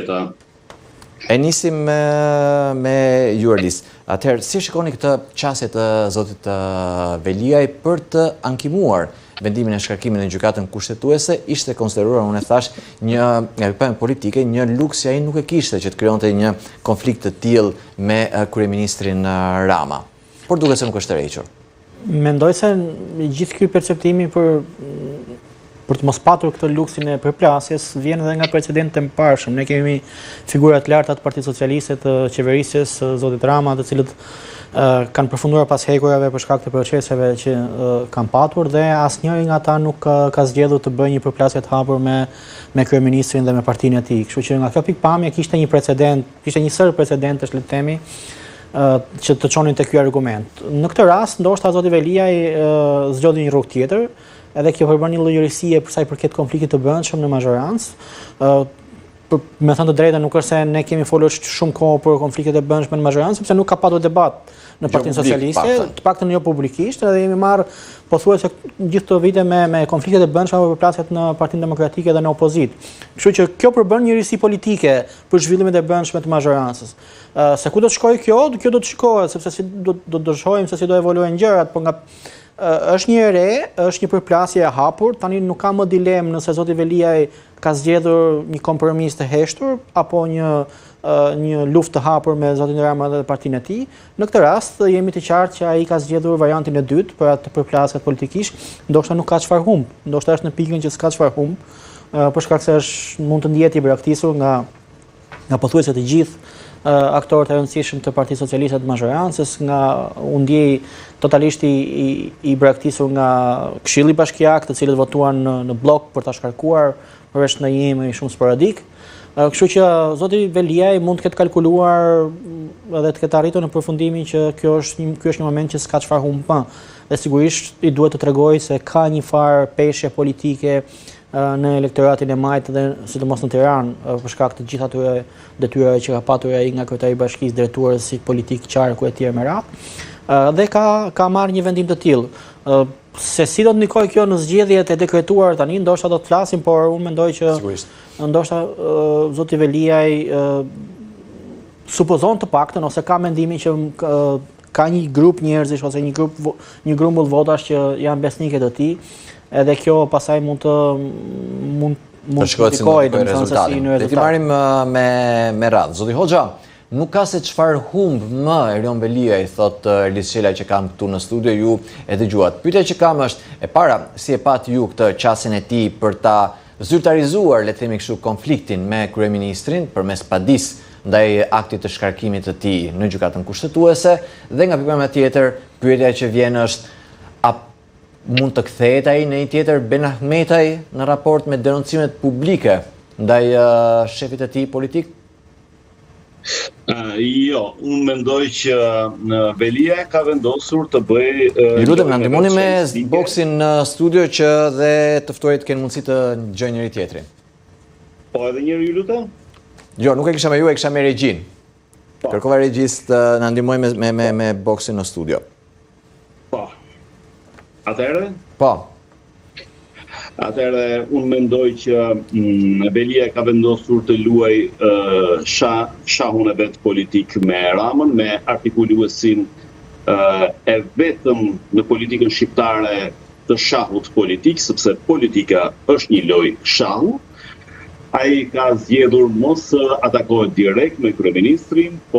jeta. E nisim me, me ju Erlis. Atëherë, si shikoni këtë qasje të zotit Veliaj për të ankimuar vendimin e shkarkimit në gjykatën kushtetuese, ishte konsideruar, unë e thashë, një nga pikëpamja politike, një luks që ai nuk e kishte që të krijonte një konflikt të tillë me kryeministrin Rama. Por duket se nuk është tërhequr. Mendoj se gjithë ky perceptimi për për të mos patur këtë luksin e përplasjes vjen edhe nga precedentët e mëparshëm. Ne kemi figura të larta të Partisë Socialiste të qeverisjes së zotit Rama, të cilët kanë përfunduar pas hekurave për shkak të proceseve që kanë patur dhe asnjëri nga ata nuk ka zgjedhur të bëjë një përplasje të hapur me me kryeministrin dhe me partinë e tij. Kështu që nga kjo pikëpamje kishte një precedent, kishte një sërë precedentësh le të themi, që të çonin te ky argument. Në këtë rast, ndoshta zoti Veliaj zgjodhi një rrugë tjetër, edhe kjo përbën një lloj risie për sa i përket konfliktit të brendshëm në mazhorancë. Për me thënë të drejtën, nuk është se ne kemi folur shumë kohë për konfliktet e brendshme në mazhorancë, sepse nuk ka patur debat në jo Partinë Socialiste, të paktën jo publikisht, edhe jemi marrë pothuajse gjithë këto vite me me konfliktet e brendshme apo përplasjet në Partinë Demokratike dhe në opozitë. Kështu që kjo përbën një risi politike për zhvillimet e brendshme të mazhorancës. Se ku do të shkojë kjo, kjo do të shikohet, sepse si do do të shohim se si do evoluojnë gjërat, por nga është një e re, është një përplasje e hapur, tani nuk ka më dilemë nëse zoti Veliaj ka zgjedhur një kompromis të heshtur apo një një luftë të hapur me zotin Rama dhe partinë e tij. Në këtë rast jemi të qartë që ai ka zgjedhur variantin e dytë për atë përplasjet politikisht, ndoshta nuk ka çfarë humb, ndoshta është në pikën që s'ka çfarë humb, për shkak se është mund të ndihet i braktisur nga nga pothuajse të gjithë aktorët e rëndësishëm të Partisë Socialiste të mazhorancës, nga u ndje totalisht i, i, i braktisur nga Këshilli Bashkiak, të cilët votuan në, në bllok për ta shkarkuar, përveç ndonjë emri shumë sporadik. Kështu që zoti Veliaj mund të ketë kalkuluar edhe të ketë arritur në përfundimin që kjo është një, ky është një moment që s'ka çfarë humb më. Dhe sigurisht i duhet të tregojë se ka një farë peshe politike në elektoratin e majtë dhe sidomos në Tiranë, për shkak të gjithë atyre detyrave që ka patur ai nga kryetari i bashkisë, drejtues politik qarku e tjerë me radhë. Dhe ka ka marrë një vendim të tillë. Se si do të ndikojë kjo në zgjedhjet e dekretuara tani, ndoshta do të flasim, por unë mendoj që Sigurisht. ndoshta zoti Veliaj supozon të paktën ose ka mendimin që ka një grup njerëzish ose një grup një grumbull votash që janë besnike të tij, edhe kjo pastaj mund të mund mund të ndikojë domethënë se si në rezultat. Le t'i marrim me me radhë. Zoti Hoxha, nuk ka se çfarë humb më Erion Veliaj, thotë Erlis Çela që kam këtu në studio, ju e dëgjuat. Pyetja që kam është, e para, si e patë ju këtë qasjen e tij për ta zyrtarizuar, le të themi kështu, konfliktin me kryeministrin përmes padisë ndaj aktit të shkarkimit të tij në Gjykatën Kushtetuese dhe nga pikëpamja tjetër, pyetja që vjen është a mund të kthehet ai në një tjetër Ben Ahmetaj në raport me denoncimet publike ndaj shefit të tij politik? Uh, jo, unë mendoj që në Veliaj ka vendosur të bëjë... Uh, Ju lutem, na ndihmoni me boksin në studio që dhe të ftuarit të kenë mundësi të dëgjojnë njëri tjetrin. Po edhe njëherë ju lutem? Jo, nuk e kisha me ju, e kisha me regjinë. Po. Kërkova regjisë të na ndihmojë me, me, me, me boksin në studio. Po. Atëherë? Po. Atëherë, unë mendoj që mm, Veliaj ka vendosur të luajë sha, shahun e vet politik me Ramën, me artikuluesin e vetëm në politikën shqiptare të shahut politik, sepse politika është një lojë shahu. Ai ka zgjedhur mos atakohet direkt me kryeministrin, por.